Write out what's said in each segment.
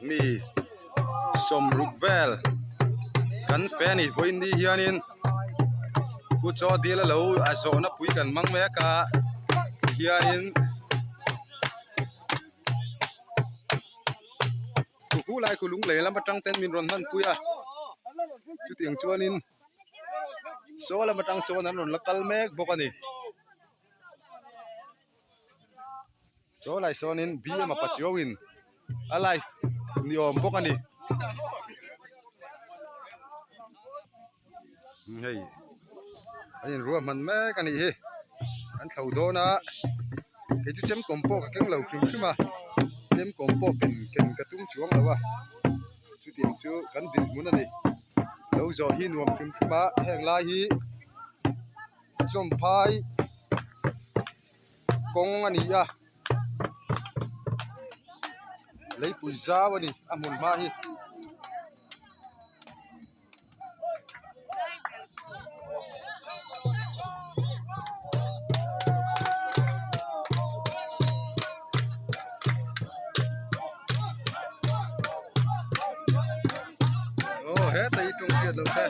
Mi sawmruk vel kan fe a ni vawiin ni hianin pu chaw dil a lo a zawhna pui kan hmang mek a tihianin khu khu lai khu lung lei lam atang ten min rawn hman pui a chutiang chuanin saw lam atang sawn an rawn la kal mek bawk a ni. Saw lai sawnin BM a pachuau in a live ni awm bawk a ni. Hei an inruahman mek a nih hi an thlo dawn a kei chu chemkawm pawh ka keng lo hrim hrim a chemkawm pawh ken ken ka tum chuang lo a chutiang chu kan dinhmun a ni lo zawh hi nuam hrim hrim a heng lai hi. Chawmphai kawng a ni a leipui zau a ni a hmun hma hi. Aw heta hi tawng hriat loh te.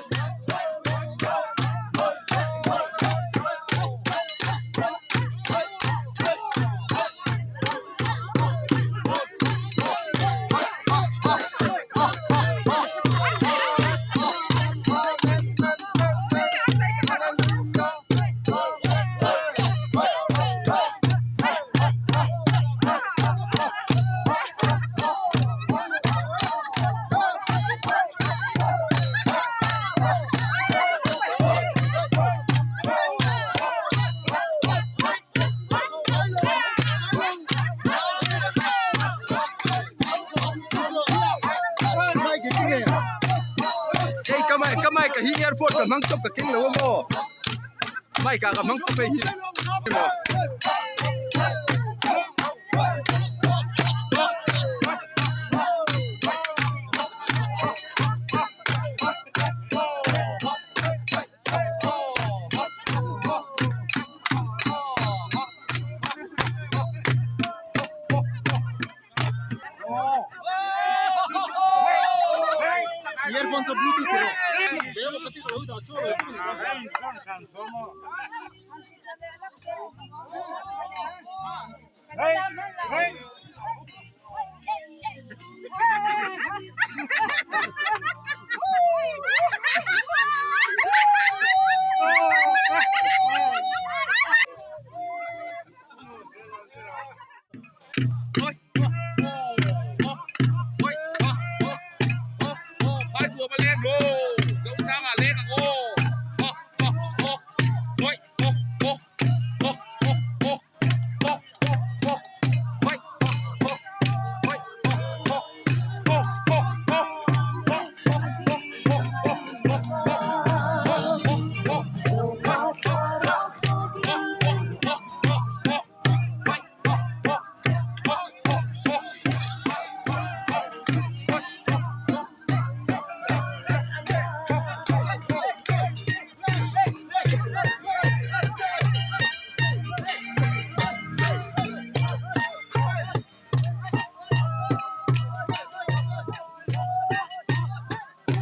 Hei ka mic ka mic ah hi earphone ka hmang tawp ka keng lo a maw mic ah ka hmang tawp hei hi maw.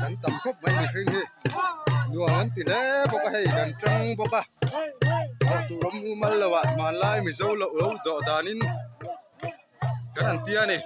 Kan tam khawp mai mihring hi nuam an ti hle bawk a hei kan tang bawk a thawh tur awm mumal lo ah hmanlai mizo loh lo zawh danin kan han tia a ni.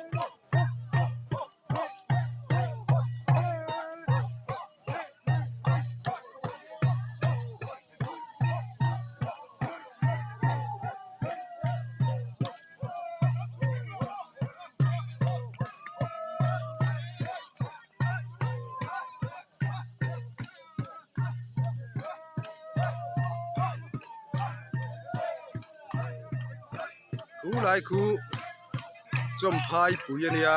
Khu lai khu chawmphai pui a nia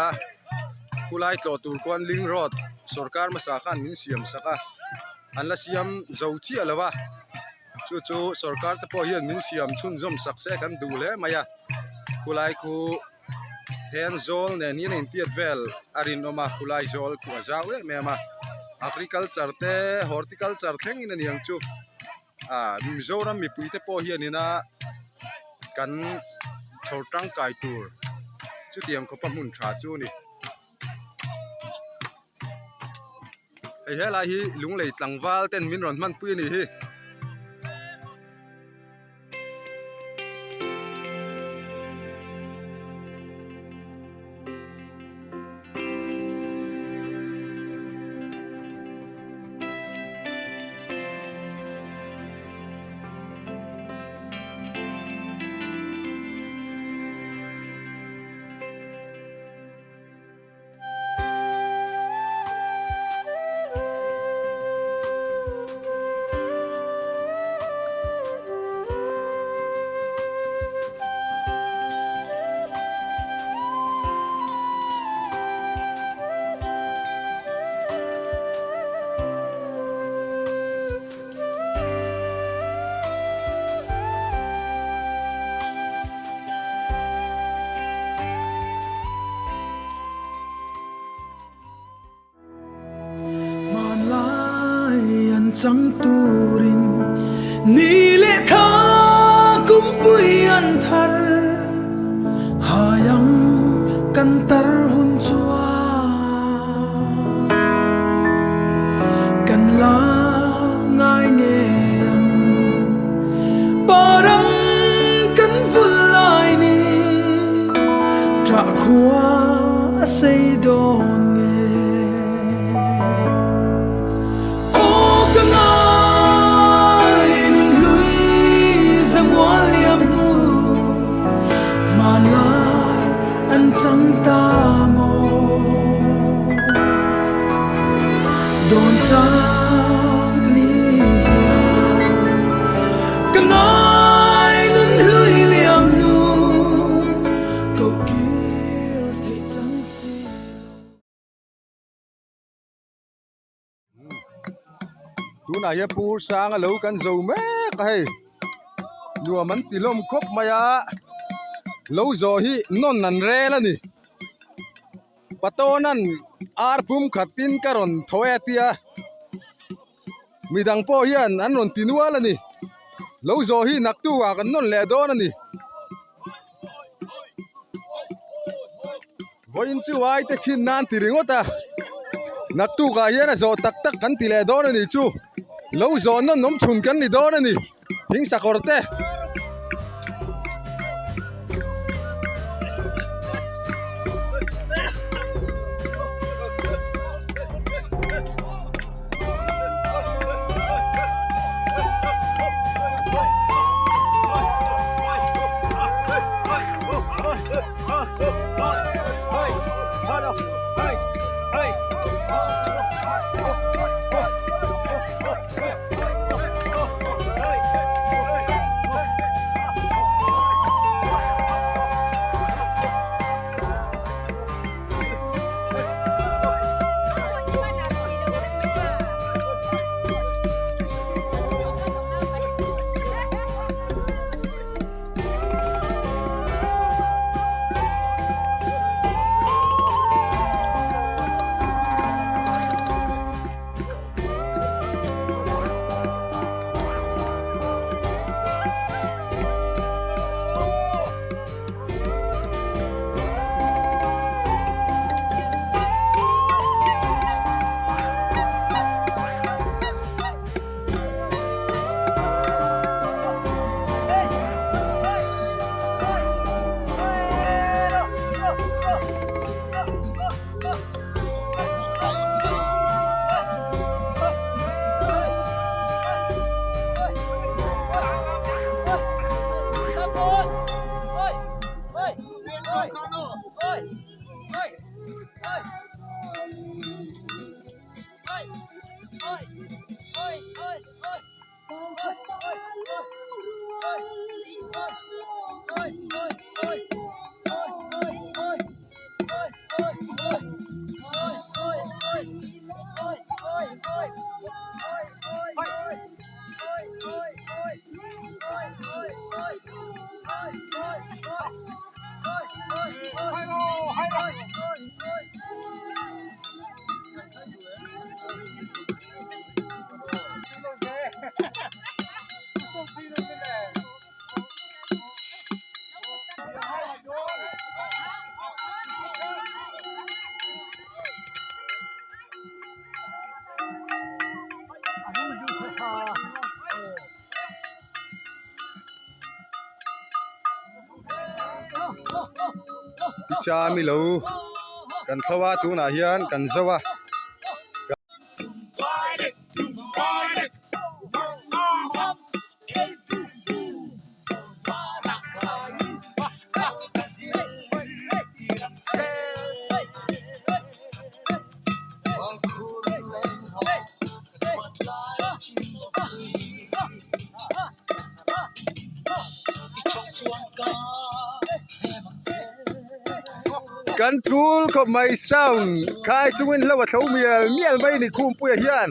khulai tlawh tur khuan link road sorkar hmasa khan min siam sak a an la siam zo chiah lo a chu chu sorkar te pawh hian min siam chhunzawm sak se kan duh hle mai a khulai khu Thenzawl nen hian a intiat vel a rinawm a khulai zawl khu a zau em em a agriculture te horticulture thleng in a niang chu ah Mizoram mipui te pawh hian ina kan chhawr tangkai tur chutiang khawpa hmun tha chu a ni. Hei helai hi lunglei tlangval ten min rawn hmanpui a nih hi. Hmanlai an chang turin ni leh thla kumpui an thar hai ang kan tar hun chuan kan la ngai ngei ang parang kan vul lai ni ṭah khua a sei dawn nge Aw ka ngai nun hlui zamual liam hnu hmanlai an chang ta maw Dawn chang ni hian ka ngai nun hlui liam hnu koh kir theih chang si lo. Tunah hian Pu Sanga lo kan zo mek a hei nuam an ti hlawm khawp mai a lo zawh hi nawn an rel a ni Patawnan ar pum khatin ka rawn tho e a tia midang pawh hian an rawn ti nual a ni lo zawh hi naktuk ah kan nawn leh dawn a ni. Vawiin chu ai te chhin nan ti ringawt a, naktukah hian a zawh tak tak kan ti leh dawn a nih chu, lo zawh nawn awm chhun kan ni dawn a ni, thing sakawr te. Chami lo kan thlo a tunah hian kan zo a. Kan tul khawp mai sound khai chungin hlo a tho mial mial mai a ni khumpuia hian.